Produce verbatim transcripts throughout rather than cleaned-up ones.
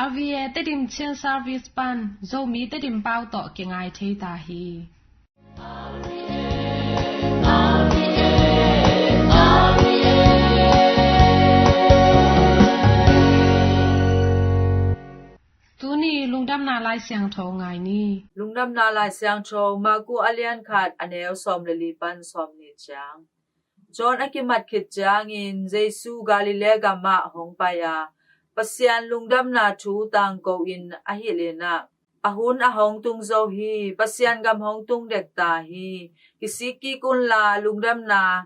R V A Tedim Chin Service pan Zomi Tedim pau tawh kingai thei ta hi. Tuni lungdamna Lai Siangtho ngai ni. Lungdamna Lai Siangtho, Marku a lian khat, a neu sawm le li pan sawm nih ciang. John a kimat khit ciangin Jesu Galilee gamah hong pai a, Pasian lungdamna thu tangko in a hilh in ah, a hun a hong tung zo hi, Pasian gam hong tung dek ta hi, kisik kik unla lungdamna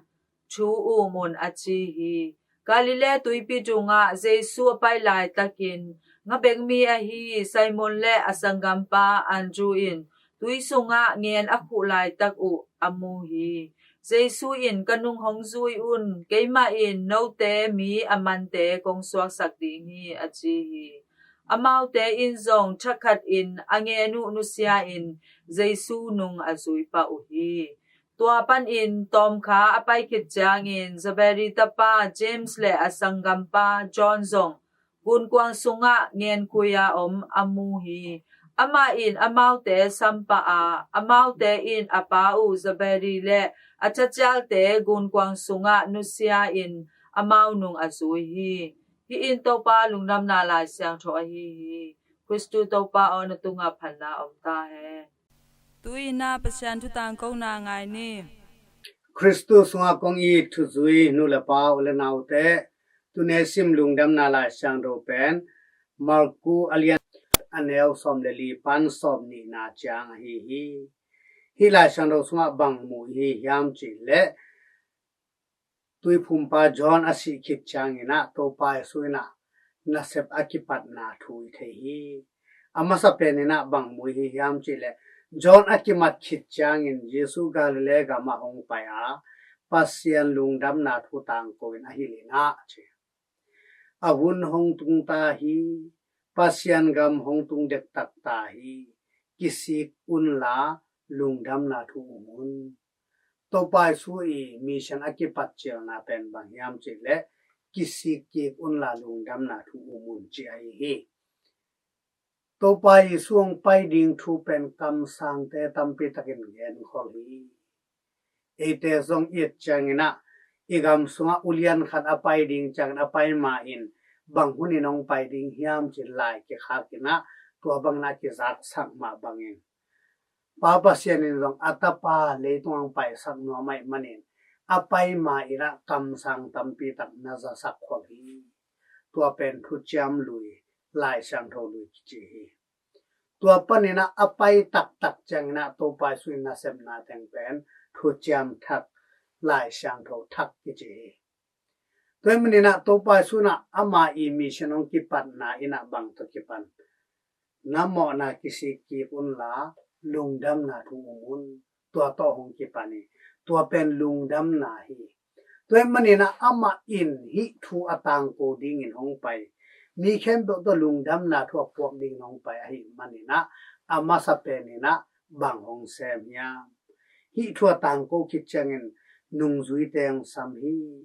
thu um un, a ci hi. Galilee tuipi tungah Jesu a pai laitakin, ngabengmi ahi Simon le a sanggampa Andrew in tui sungah ngen a khuh laitak uh a mu hi. Jesu in, ka nung hong zui un, keimah in note mi a mante kong suaksak ding hi, a ci hi. Amaute in zong thakhatin a ngen uh nusia in Jesu nung a zui pah uh hi. Tua panin tawmkha a pai khit ciangin Zebedee tapa James le a sanggampa John zong gunkuang sungah ngenkhui a om a mu hi. Amah in amaute sampah a, amaute in a pa uh Zebedee le a cacialte gunkuang sungah nusia in amau nung a zui hi. Hih in Topa lungdamna Lai Siangtho ahi hi. Khristu Topa aw, na tungah phatna om ta hen. Tu-in ah Pasian thu tangkona ngai ni. Khristu sungah kong it thuzui nu le pa, u le naute, tuni i sim lungdamna Lai Siangtho pen Marku a lian a neu sawm le li pan sawm nihna ciang ahi hi. Hih Lai Siangtho sungah bang mu i hi hiam cih leh, tuiphumpa John a sih khit ciangin ah Topa Jesu in ah nasep a kipatna thu i thei hi. A masa pen in ah bang mu i hi hiam cih leh, John a kimat khit ciangin Jesu Galilee gamah hong pai a, Pasian lungdamna thu tangko in a hilh in ah, ci. A hun hong tung ta hi, Pasian gam hong tung dektak ta hi, kisik unla lungdamna thu um un. Topa Jesu i mission a kipat cialna pen bang hiam cih leh, kisik kik unla lungdamna thu um un, ci ahi hi. Topa Jesu hong pai ding thu pen kamsangte tampi takin genkhol hi. Eite zong i et ciangin ah, i gam sungah ulian khat a pai ding ciangin a pai ma in, bang hunin hong pai ding hiam cin lai kikhak in ah, tua bangin ah kizaksak mah bangin, Pa Pasian in zong a tapa leitungah hong paisak nuam ahih manin, a pai ma in ah kamsang tampi tak na zasak khol hi. Tua pen thuciam lui, Lai Siangtho lui kici hi. Tua panin ah a pai taktak ciangin ah Topa Jesu in nasepna teng pen thuciam thak, Lai Siangtho thak kici hi. Tua ahih manin ah Topa Jesu in ah ama i mission hong kipatna in ah bang tawh kipan? Na mawhna kisik kik unla lungdamna thu um un. Tua tawh hong kipan hi. Tua pen lungdamna hi. Tua ahih manin ah amah in hih thu a tangko dingin hong pai, mi khempeuh tawh lungdamna thu a puak dingin hong pai ahih manin ah, a masa pen in ah bang hong sem hiam? Hih thu a tangko khit ciangin nungzuite hong sam hi.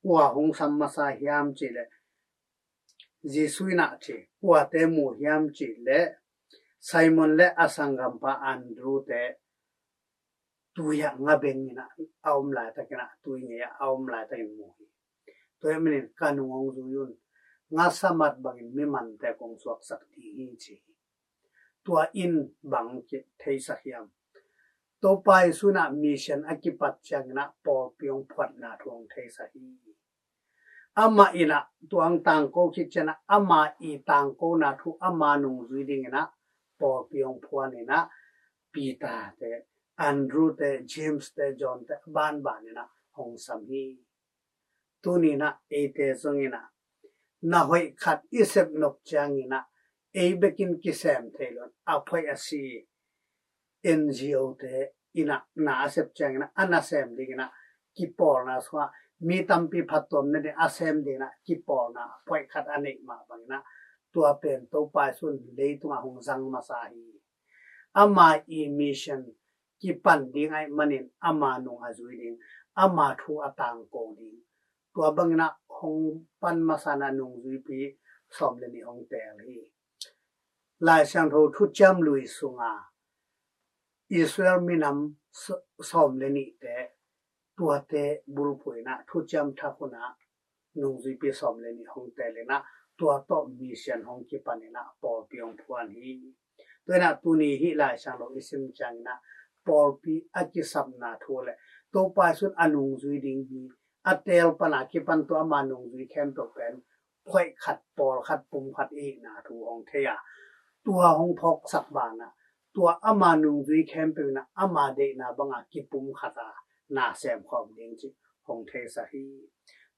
Kua hong sam masa hiam cih leh, Jesu in ah ci, kuate mu hiam cih leh, Simon le a sanggampa Andrew te tui ah ngabeng in ah a om laitakin ah, tui ngei ah a om laitakin mu hi. Tua ahih manin ka nung hong zui un, ngasa mat bangin mi mante kong suaksak ding hi, ci hi. Tua in bang theisak hiam? Topa Jesu in ah mission a kipat ciangin ah pawlpi hong phuatna thu hong theisak hi. Amah in ah tua hong tangko khit ciangin ah ama i tangkona thu ama nungzui dingin ah pawlpi hong phuan in ah, Peter te, Andrew te, James te, John te, a banban in ah hong sam hi. Tuni in ah eite zong in ah na hoih khat i sep nop ciangin ah, ei bekin kisem thei lo in, a phoih a si N G O te in ah na a sep ciangin ah, a nasem dingin ah kipawlna sungah, mi tampi phattuamna ding a sem dingin ah kipawlna a phoih khat a neih mah bangin ah, tua pen Topa Jesu in leitungah hong zang masa hi. Ama i mission kipan ding ahih manin ama nung a zui ding, ama thu a tangko ding. Tua bangin ah hong pan masa in ah nungzuipi sawm le nih hong teel hi. Lai Siangtho thuciam lui sunga Israel minam s- sawm le nihte, tuate bulphuh inah thuciam thak hunah nungzuipi sawm le nih hong tel inah tua tawh mission hong kipan inah pawlpi hong phuan hi. Tua inah tuni hih Lai Siangtho i sim ciang inah pawlpi a kisapna thu le Topa Jesu'n a nungzui ding hi, a teel pana kipan tua ama nungzui khempeuh pen phoih khat, pawl khat, pum khat i hihna thu hong thei a, tua hong phawksak banah tua ama nungzui khempeuh inah ama deihna banga kipum khat a na sem khawm ding cih hong theisak hi.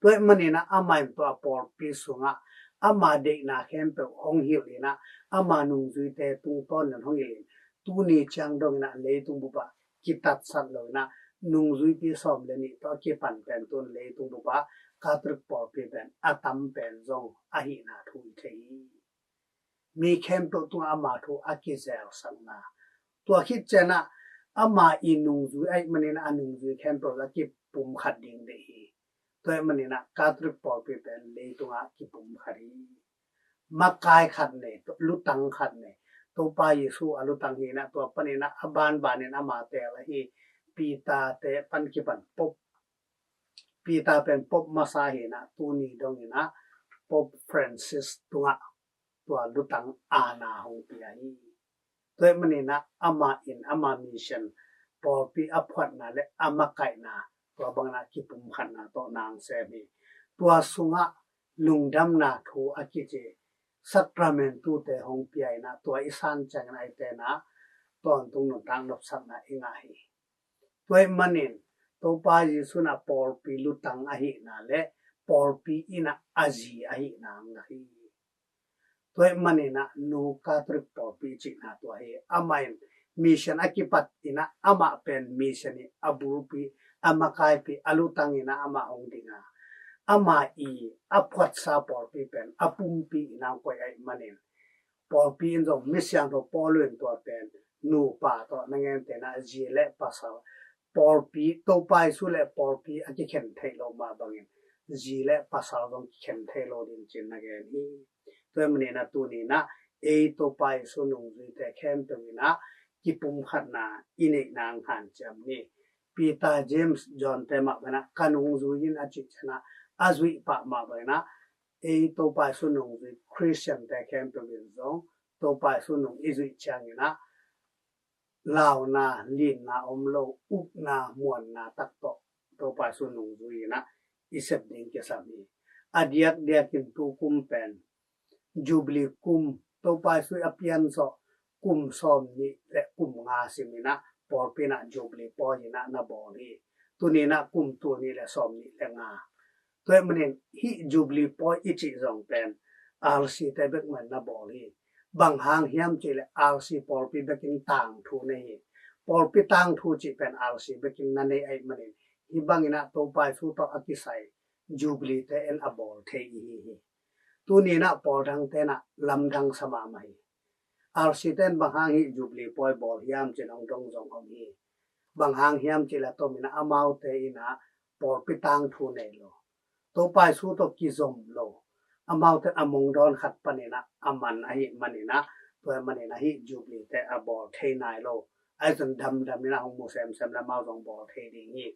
Tua ahih maninah ama in tua pawlpi sungah ama deihna khempeuh hong hilh inah ama nungzuite tungtawn in hong hilh in tuni ciang dong inah leitung bupah kitatsat lo inah nungzuipi sawm le nih tawh a kipan pen tun leitung bupah Catholic pawlpi pen a tam pen zong ahihna thu i thei hi. Mi khempeuh tungah ama thu a kizelsakna, tua khit cianah ama i nungzui ahih maninah a nungzui khempeuh a kipum khat ding deih hi. Tua ahih maninah Catholic pawlpi pen leitungah kipum khat hi. Makai khat nei, lutang khat nei. Topa Jesu a lutang hi inah tua paninah a banbanin ama teel ahi Peter te pan kipan Pope, Peter pen Pope masa hi inah tuni dong inah Pope Francis tungah tua lutang aana hong pia hi. Tua ahih maninah ama in ama mission pawlpi a phuatna le a makaihna tua banginah kipumkhatna tawh nang sem hi. Tua sungah lungdamna thu a kici sakramentute hong pia inah tua i san ciangin a i tenah tawntung nuntak nopsakna i ngah hi. Tua ahih manin Topa Jesu inah pawlpi lutang ahihna le pawlpi inah a zi ahihna ang ngah hi. Tua ahih maninah nu Catholic pawlpi cihna tua hi. Amah in mission a kipat inah amah pen mission i a bulpi, a makaipi, a lutang inah amah hong dinga, amah i a phuatsa pawlpi pen a pumpi inah hong koih ahih manin pawlpi in zong misiangtho Paul in tua pen nupa tawh na ngente inah zi le pasal, pawlpi, Topa Jesu le pawlpi a kikhen theih loh mah bangin zi le pasal zong kikhen thei lo ding cin na gen hi. Tua ahih maninah tuninah ei Topa Jesu nungzuite khempeuh inah kipumkhatna i neih nang hanciam ni. Peter, James, John te mah banah ka nungzui in a cih cianah a zuih pah mah banginah ei Topa Jesu nungzui Christian te khempeuh in zong Topa Jesu nung i zuih cianginah launa, linna om lo, upna, muanna tak tawh Topa Jesu nungzui inah i sep ding kisam hi. A diakdiakin tu kum pen Jubilee kum, Topa Jesu a pianzawh kum sawm nih le kum nga sim inah pawlpi inah Jubilee pawi inah na bawl hi. Tuni inah kum tul nih le sawm nih le nga. Tua ahih manin hih Jubilee pawi i cih zong pen R C te bek mah in na bawl hi. Bang hang hiam cih le R C pawlpi bekin tangthu nei hi. Pawlpi tangthu cih pen R C bekin na nei ahih manin hih bangin ah Topa Jesu tawh a kisai Jubilee te en a bawl thei i hi hi. Tuni inah pawl dang tenah lamdang sa mahmah hi. R C ten bang hang hih Jubilee pawi bawl hiam cih in hong dong zong om hi. Bang hang hiam cih le tom inah amaute inah pawlpi tangthu nei lo, Topa Jesu tawh kizom lo, amaute a mong dawn khat paninah a man ahih maninah tua ahih maninah hih Jubilee te a bawl thei nai lo. Ahi zong damdam inah hong mu semsem le amau zong bawl thei ding hi.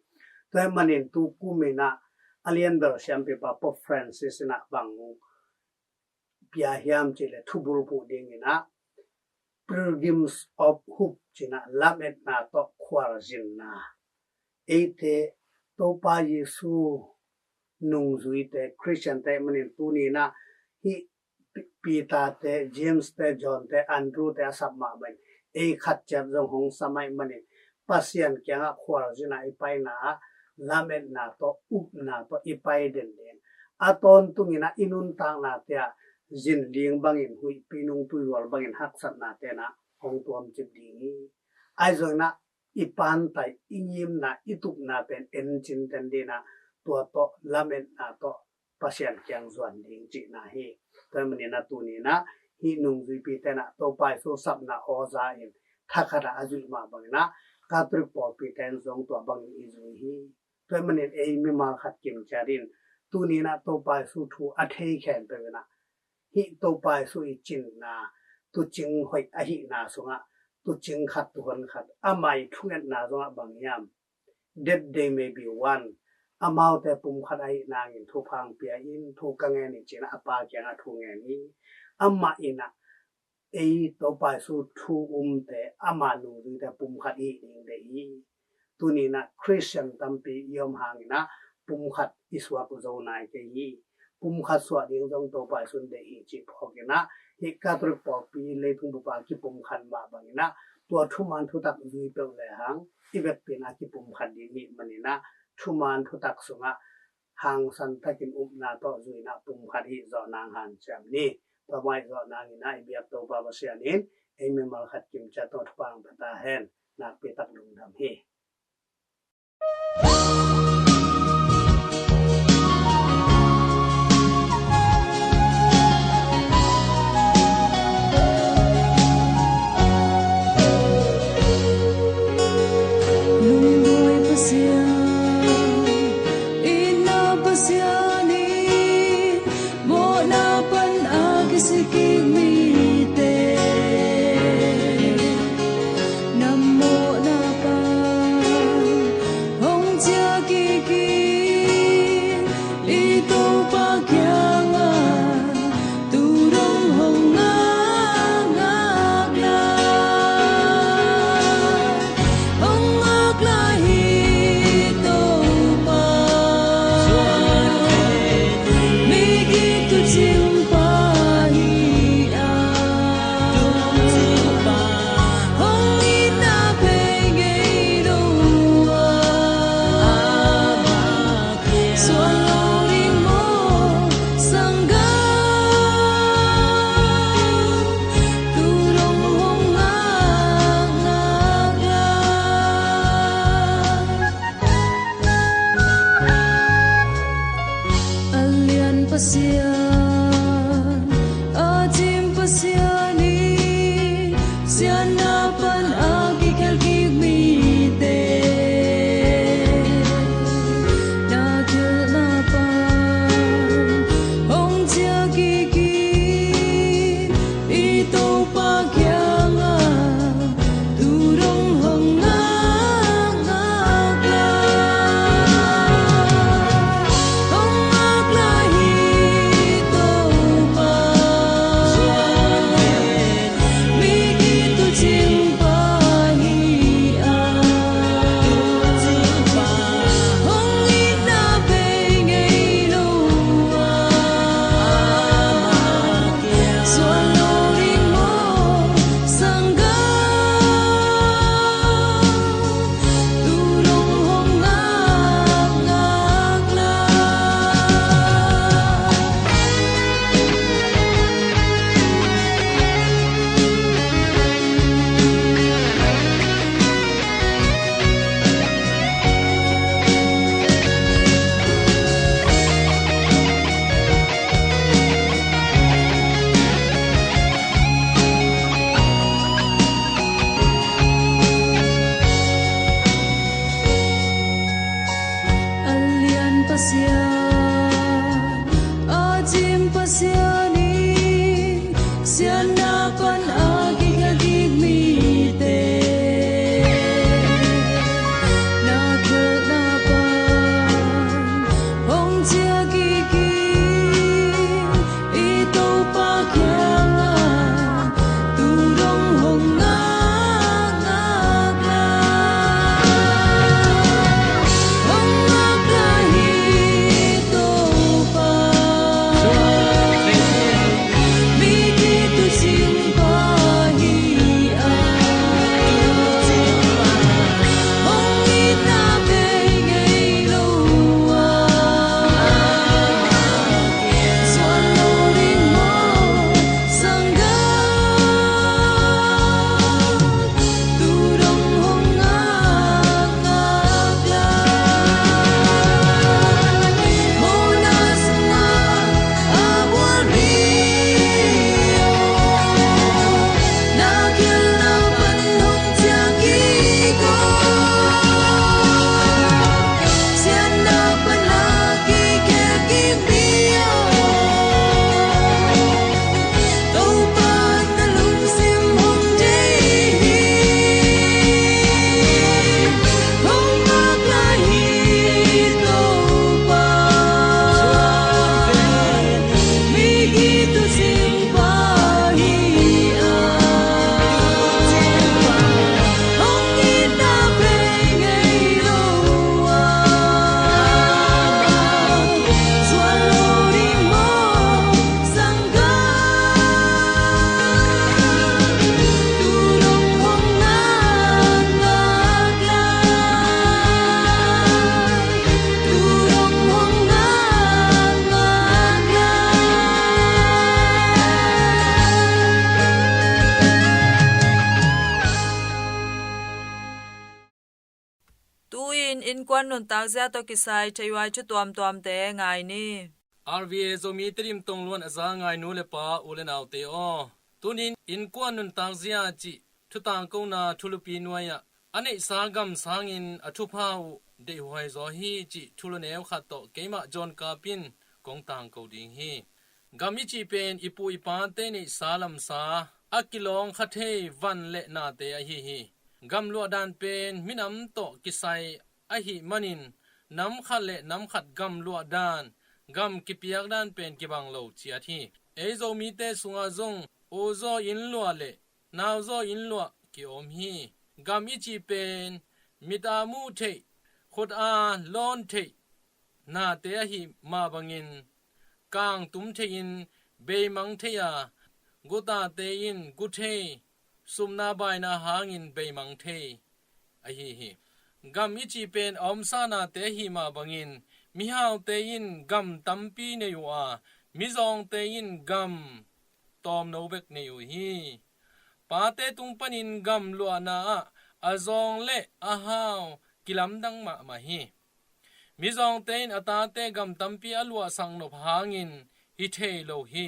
Tua ahih manin tu kum inah a lianbel siampipa Pope Francis inah bang pia hiam cih le thubulphuh ding inah Pilgrims of Hope cih inah lametna tawh khualzinna. Eite Topa Jesu nungzuite Christian te ahih manin tuni inah hih Peter te, James te, John te, Andrew te a sap mahmah in ei khat ciat zong hong sam ahih manin Pasian kiangah khualzin ah i paina ah lametna tawh upna tawh i pai den ding. A tawntung inah i nuntakna te ah zinling bangin, huihpi nungpui hual bangin haksatna tenah hong tuamcip ding hi. Ahi zong inah i pantai, i ngimna, i tupna pen en cinten ding inah tua tawh lametna tawh Pasian kiang zuan ding cihna hi. Tua ahih manin ah tuni inah hih nungzuipi tenah Topa Jesu sapna aw za in thakhat ah a zuih mah bangin ah Catholic pawlpi ten zong tua bangin i zui hi. Tua ahih manin ei mimal khat kim ciat in tuni inah Topa Jesu thu a thei khempeuh inah hih Topa Jesu i cinna tuucing hoih ahihna sungah tuucing khat, tuuhon khat, amah ii thungetna zongah bang hiam, that they may be one. Amaute pumkhat ahih nangin thupha hong pia in, thu ka ngen hi ci-in a Pa kiangah thu ngen hi. Amah in ah ei Topa Jesu thu umte, ama nungzuite pumkhat i hih ding deih hi. Tuni-in ah Khristian tampi i om hangin ah pumkhat i suak zo nai kei hi. Pumkhat suah ding zong Topa Jesu in deih hi cih phawkin ah, hih Catholic pawlpi leitung bup a kipumkhat mah bangin ah, tua thuman thutak zui peuh lehang i vekpi-in a kipumkhat ding i hih manin ah, thuman thutak sungah hangsan takin upna tawh zui-in ah pumkhat hih zawh nang hanciam ni. Tua mah hih zawh nangin ah i biak Topa Pasian in ei mimal khat kim ciat tawh thupha hong pia ta hen. Nakpi tak lungdam hi. Lungduai Pasian, itna Pasian in, mawhna pan a kisilkik mite, na mawhna pan hong ciah kik in, i Topa kiangah tu dong hong ngak, ngak lai. Hong ngak lai hi Topa, mi gik tuucing pa hi a, hong itna phei ngei lo a, suang lo ding maw sanggam, tu dong hong ngak, ngak lai. A lian Pasian, a cim Pasian in, siatna pan a kikhelkik mite, na khelhna pan hong ciah kik in, i Topa kiangah tu dong hong ngak, ngak lai. Hong ngak lai hi Topa, mi gik tuucing pa Tu-in innkuan nuntakzia tawh kisai theihuai thu tuamtuamte ngai ni. R V A Zomi Tedim tongluan a za ngai nu le pa, u le naute aw. Tunin innkuan nuntakzia cih thutangkona thulupi nuai-ah a neihsa gam sangin a thupha uh deihhuai zaw hi cih thulu neu khat tawh keimah John Kap in kong tangko ding hi. Gam i cih pen i pu i pate neihsa lamsa a kilawng kha thei van le nate ahi hi. Gam luahdan pen minam tawh kisai ahih manin nam khat le nam khat gam luahdan, gam kipiakdan pen kibang lo ciat hi. Ei Zomite sungah zong uzaw inn luah le nauzaw inn luah ki-om hi. Gam i cih pen mit a muh theih, khut a lawn theih nate ahih mah bangin kangtum thei-in beimang thei a, gutate in gu thei, sumna baina hangin beimang thei ahi hi. Gam i cih pen a omsa nate ahih mah bangin mihaute in gam tampi nei uh a, mizawngte in gam tawmno bek nei uh hi. Pate tung panin gam luahna ah a zawng le a hau kilamdang mahmah hi. Mizawngte in a tate gam tampi a luahsak nop hangin hi thei lo hi.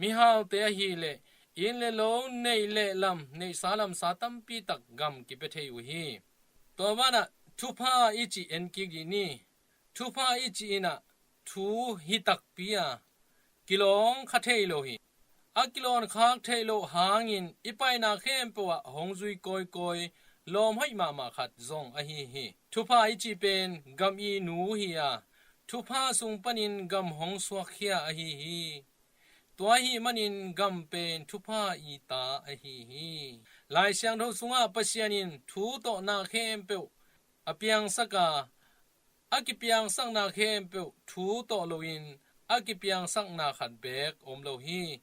Mihaute ahih leh inn le lo neih le lam, neihsa lamsa tampi tak gam kipia thei uh hi. Tua banah thupha i cih en kik dih ni. Thupha i cih in ah thu hi takpi a, kilawng kha thei lo hi. A kilawn khak theih loh hangin i paina khempeuh ah hong zui kawikawi, lawm hoih mahmah khat zong ahi hi. Thupha i cih pen gam i nu hi a, thupha sung panin gam hong suakkhia ahi hi. Tua ahih manin gam pen thupha i ta ahi hi. Lai Siangtho sungah Pasian in thu tawh na khempeuh a piangsak a, a kipiangsakna khempeuh thu tawh loin a kipiangsakna khat beek om lo hi.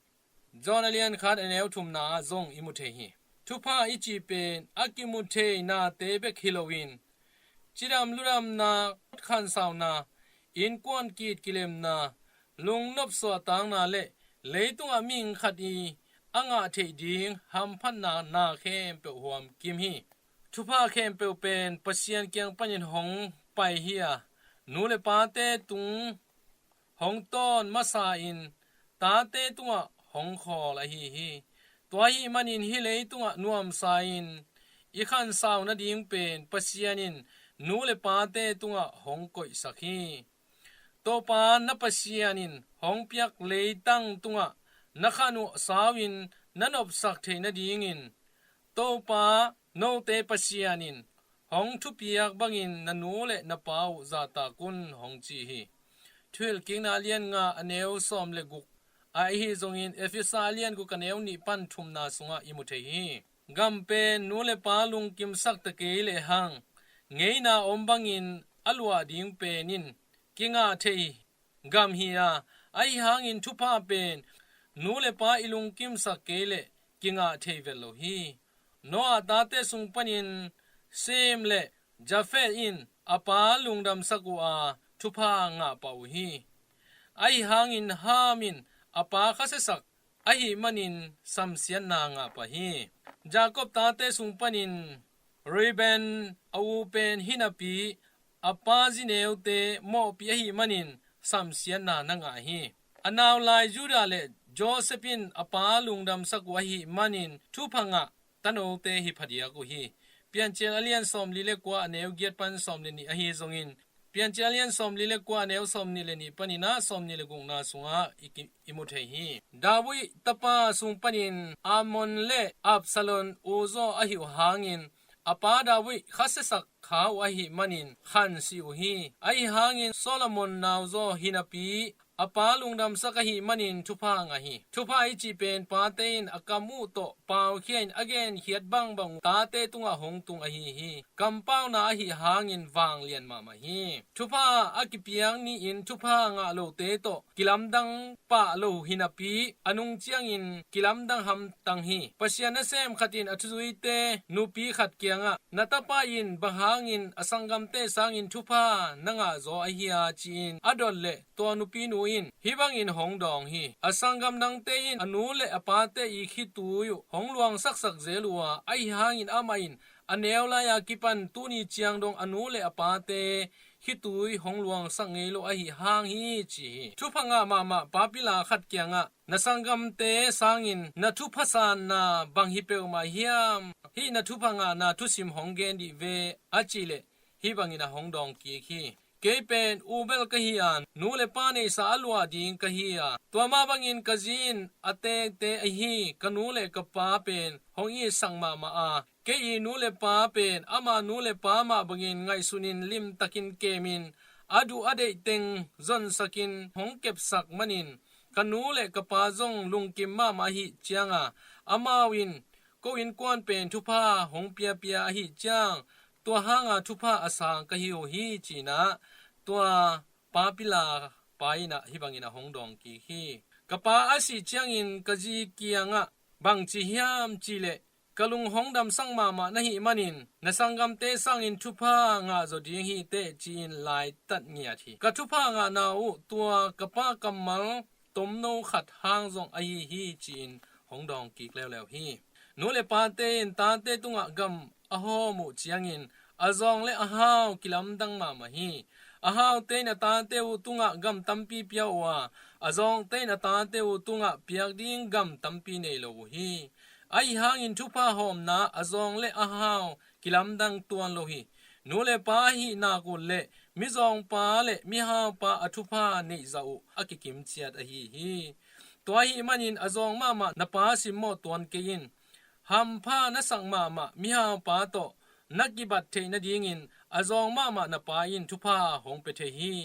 John a lian khat a neu thumna ah zong i mu thei hi. Thupha i cih pen a kimu thei nate bek hi loin cidam ludamna, khansauna, innkuan kit kilemna, lungnop suahtakna le leitungah mihing khat i a ngah theih ding hamphatna na khempeuh huam kim hi. Thupha khempeuh pen Pasian kiang panin hong pai hi a, nu le pate tung hong tawn masa in tate tungah hong khawl ahi hi. Tua ahih manin hih leitungah nuamsa in i khansau nading pen Pasian in nu le pate tungah hong koihsak hi. Topa na Pasian in hong piak leitang tungah na khan uh sau in na nopsak theih nadingin Topa note Pasian in hong thupiak bangin na nu le na pa uh zahtak un, hong ci hi. Thuhilhkikna a lian nga a neu sawm le guk, ahi zongin Efesa a lian guk a neu nih pan thumna sungah i mu thei hi. Gam pen nu le pa lungkimsak ta kei lehang ngeina om bangin a luah ding pen in kingah thei gam hi a, ahi hangin thupha pen nu le pa i lungkimsak kei leh kingah thei vet lo hi. Noah tate sung panin Shem le Japheth in a pa lungdamsak uh a, thupha ngah pah uh hi. Ahi hangin Ham in a pa khasiasak ahih manin samsiatna ngah pah hi. Jakob tate sung panin Reuben a u pen hi napi a pa zineute mawhpih ahih manin samsiatna na ngah hi. A nau lai Judah le Joseph in a pa lungdamsak uh ahih manin thupha ngah tanote hi phadiak uh hi. Piancil a lian sawmli le kua a neu giat pan sawmli nih ahi zongin Piancil a lian sawmli le kua a neu sawmnih le nih panin ah sawmnih le gukna sungah i ki, i mu thei hi. David tapa sung panin Amnon le Absalom uzaw ahi uh hangin a pa David khasiasak kha uh ahih manin khansih uh hi. Ahi hangin Solomon nauzaw hi napi a pa lungdamsak ahih manin thupha ngah hi. Thupha i cih pen pate in a kam uh tawh paukhia in a genkhiat bangbang uh tate tungah hong tung ahi hi. Kampauna ahih hangin vanglian mahmah hi. Thupha a kipiak ni-in thupha ngah lote tawh kilamdang pah lo hi napi a nung ciangin kilamdang hamtang hi. Pasian nasem khat in a thuzuite nupi khat kiangah na tapa in bang hangin a sanggamte sangin thupha na ngah zaw ahi a ci-in a dot leh tua nupi nu in hih bangin hong dawng hi. A sanggam dangte in a nu le a pate i khitui uh hong luangsaksak zel uh a, ahi hangin amah in a neu lai-a kipan tuni ciang dong a nu le a pate khitui hong luangsak ngei lo ahi hang hi, ci hi. Thupha ngah mahmah papila khat kiangah, "Na sanggamte sangin na thupha sanna bang hi peuhmah hiam? Hih na thupha ngahna thusim hong gen dih ve," a cih leh hih bangin a hong dawng kik hi. "Kei pen ubel ka hi a, nu le pa neihsa a luah ding ka hi a, tua mah bangin ka zi in a teekte ahi ka nu le ka pa pen hong itsak mahmah a, kei i nu le pa pen ama nu le pa mah bangin ngaihsunin limtakin kemin a duh a deih teng zonsakin hong kepsak manin ka nu le ka pa zong lungkim mahmah ahih cianga amau in ko innkuan pen thupha hong piapia ahih ciang tua hanga thupha a sang ka hi uh hi," ci-in ah tua papila pa in ah hih bangin a hong dawng kik hi. "Ka pa a sih ciangin ka zi kiangah bang ci hiam cih leh, 'Ka lung hong damsak mahmah na hih manin na sanggamte sangin thupha ngah zaw ding hi teh,' ci-in laitat ngiat hi. Ka thupha ngahna uh tua ka pa kammal tomno khat hang zong ahi hi," ci-in hong dawng kik leuleu hi. Nu le pate in tate tungah gam a hawm uh ciangin a zawng le a hau kilamdang mahmah hi. A haute in a tate uh tungah gam tampi pia uh a, a zawngte in a tate uh tungah piak ding gam tampi nei lo uh hi. Ahi hangin thupha hawmna a zawng le a hau kilamdang tuan lo hi. Nu le pa ahih nak uh le mizawngpa le mihaupa a thupha neihzah uh a kikim ciat ahi hi. Tua ahih manin a zawng mahmah na pa simmawh tuan kei in. Hampha na sak mahmah mihaupa tawh na kibat theih nadingin a zawng mahmah na pa in thupha hong pia thei hi.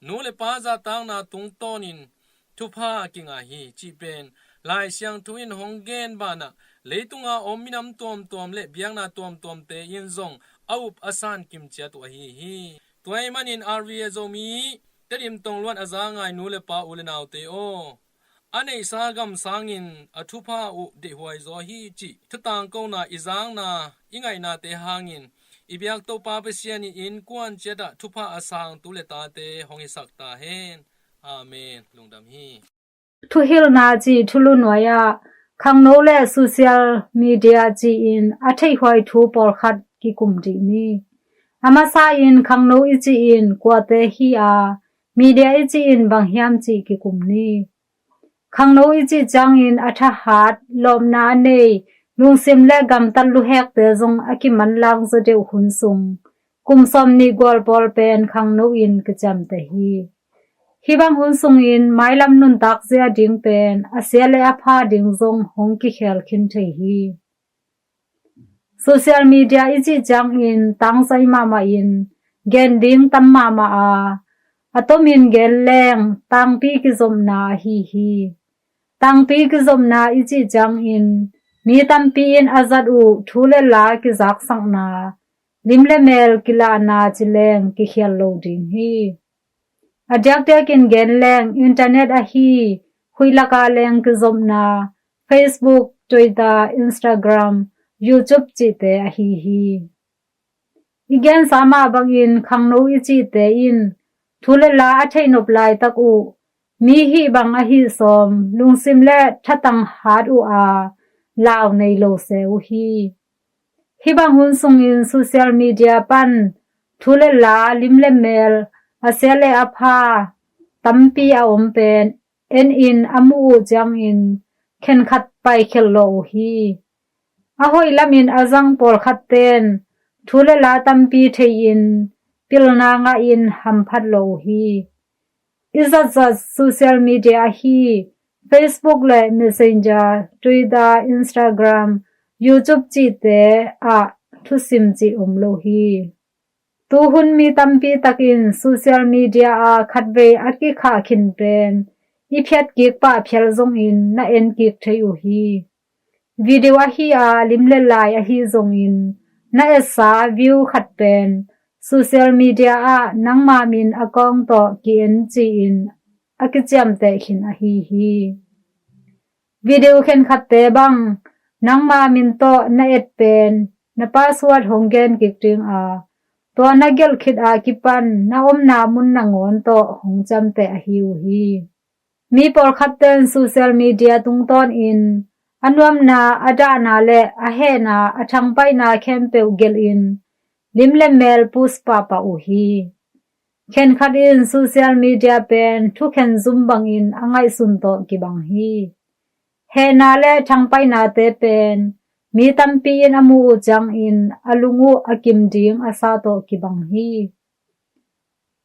Nu le pa zahtakna tungtawnin thupha kingah hi cih pen Lai Siangtho in hong gen banah leitunga om minam tuamtuam le biakna tuamtuamte in zong a up a san kimciat uh ahi hi. Tua ahih manin R V A Zomi Tedim tongluan a za ngai nu le pa u le naute aw, a neihsa gam sangin a thupha uh deihhuai zaw hi cih thutangkona i zakna i ngaihnate hangin i biak Topa Pasian in innkuan ciatah thupha a sang tu le tate hong hisak ta hen. Amen. Lungdam hi. Thuhilhna cih thulu nuai-ah khangno le social media ci-in a theihhuai thu pawlkhat kikum dih ni. A masa in khangno i cih in kuate hi a, media i cih in bang hiam cih kikum ni. Khangno i cih ciangin a thahat, lawpna a nei, lungsim le gamtat luhekte zong a kimanlang zaw deuh hun sung kum sawmnih gual pawl pen khangno in kiciamteh hi. Hih bang hun sungin mailam nuntak zia ding pen a sia le a pha ding zong hong kikhel khin thei hi. Social media i cih ciangin tangzai mahmah in gen ding tam mahmah a, a tomin gen leng tangpi kizopna ahi hi. Tangpi kizopna i cih ciangin mi tampi in a zat uh thu le la kizaksakna, lim le mel kilahna ci leng kikhial lo ding hi. A diakdiakin gen leng internet ahi, huih laka leng kizopna, Facebook, Twitter, Instagram, YouTube cihte ahi hi. I gensa mah bangin khangno i cihte in thu le la a theihnop laitak uh mi hih bang ahi sawm lungsim le thatang hat uh a, lau nei lo se uh hi. Hih bang hun sungin social media pan thu le la, lim le mel, a sia le a pha tampi a om pen en in a muh uh ciangin khenkhat paikhial lo uh hi. A hoih lamin a zang pawlkhat ten thu le la tampi thei-in pilna ngahin hamphat lo uh hi. I zatzat social media ahi Facebook le Messenger, Twitter, Instagram, YouTube cihte ah thusim cih om lo hi. Tuhun mi tampi takin social media ah khatvei a kikhah khin pen i phiat kik pah phial zongin na en kik thei uh hi. Video ahi a, lim le lai ahi zongin na etsa view khat pen social media ah nangma min account tawh ki-en ci-in a kiciamteh khin ahi hi. Video khenkhatte bang nangma min tawh na et pen na password hong gen kik ding a, Tua na gelh khit a kipan na omna mun nangawn tawh hong ciamteh ahi uh hi. Mi pawlkhatte in social media tungtawnin a nuamna, a dahna le a hehna, a thangpaihna khempeuh gelhin lim le mel post pahpah uh hi. Khenkhat in social media pen thukhen zum bangin a ngaihsun tawh kibang hi. Hehna le thangpaihnate pen mi tampi in a muh uh ciangin a lung uh a kim ding a sa tawh kibang hi.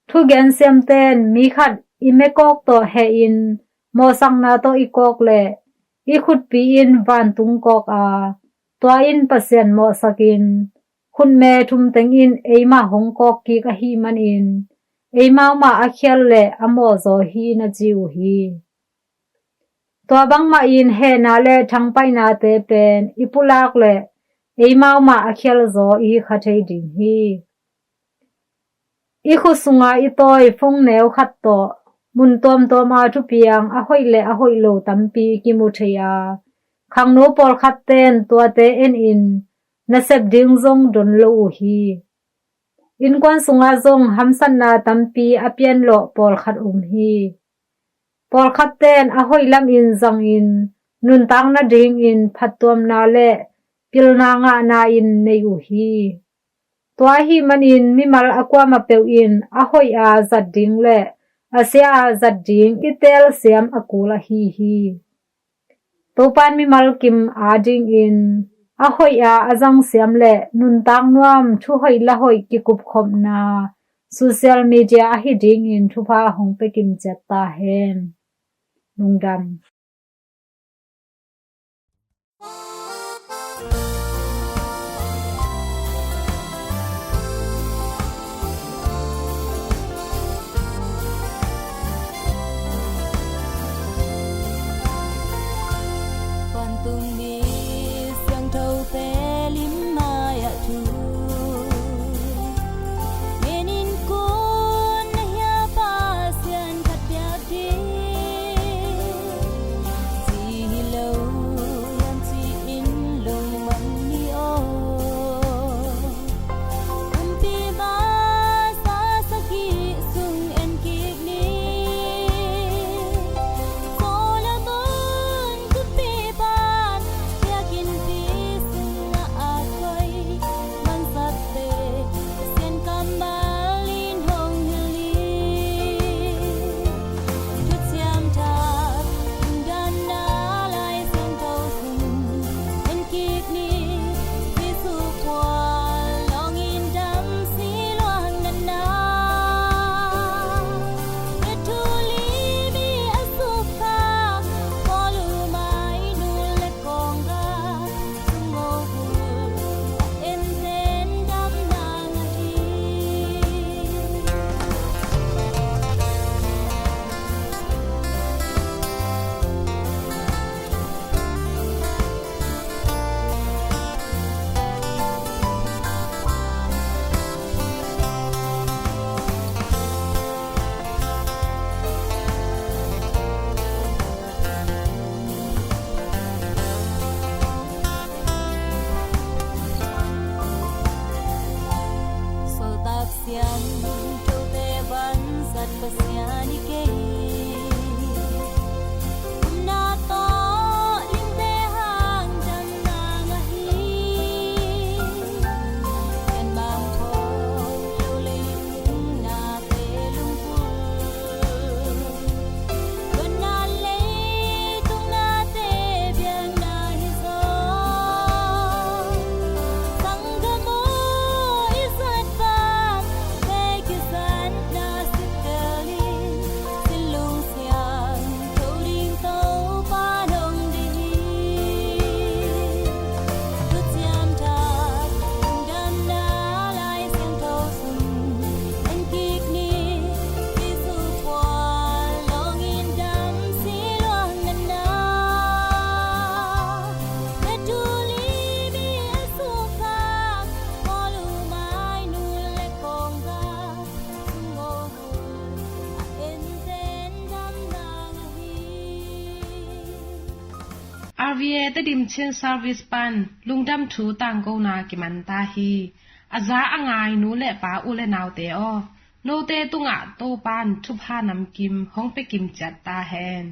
Thugen siamten mi khat i mekawk tawh hehin mawhsakna tawh i kawk leh i khutpi in vantung kawk a, tua in Pasian mawhsakin khutme thum teng in eimah hong kawk kik ahih manin eimau mah a khial le a mawhzaw hi na ci uh hi. Tua bangmahin hehna le thangpaihnate pen i pulak leh eimau mah a khialzaw i hi kha thei ding hi. I khut sunga i tawi phone neu khat tawh mun tuamtuama thupiang a hoih le a hoih lo tampi kimu thei a, khangno pawlkhatten tuate enin nasep ding zong don lo uh hi. Innkuan sungah zong hamsatna tampi a pianlawh pawlkhat um hi. Pawlkhatten a hoih lamin zangin nuntak nadingin phattuamna le pilna ngahna in nei uh hi. Tua ahih manin mimal a kuamah peuh in a hoih a zat ding le a sia a zat ding i teel siam a kul ahi hi. Topan mimal kim adingin a hoih a a zang siam le nuntak nuam, thuhoih lahoih kikupkhopna social media ahi dingin thupha hong pia kim ciat ta hen. Lungdam. Vantungmi siangthote lim mai-ah thu ngenin kun na hia Pasian khat piak ding ci hi lo hiam ci-in lungmang ni aw. Kumpi masa sagih sung en kik ni. Solomon kumpipa'n biakinnpi sungah a koi mansatte Pasian kammal in hong hilh ni. Thuciam Thak lungdamna Lai Siangtho sung en kik ni. Jesuh pual lawngin damsi luang natna, miatthu li mi a sukkhak Paul uh mai nu le kawngga sungawbul a en zen damna ngah hi. Sawltak siangthote vansat Pasian i kei, upna tawh lingte hang damna ngah hi. Pianmang phawk lo leitung nate lungput, luanna leitung nate biakna hi zaw. Sanggam aw, i zatpate kizatna sitel in RVA Tedim Chin Service pan lungdam thu tangkona kiman ta hi. A za a ngai nu le pa, u le naute aw, note tungah Topa'n thupha namkim hong pia kim ciat ta hen.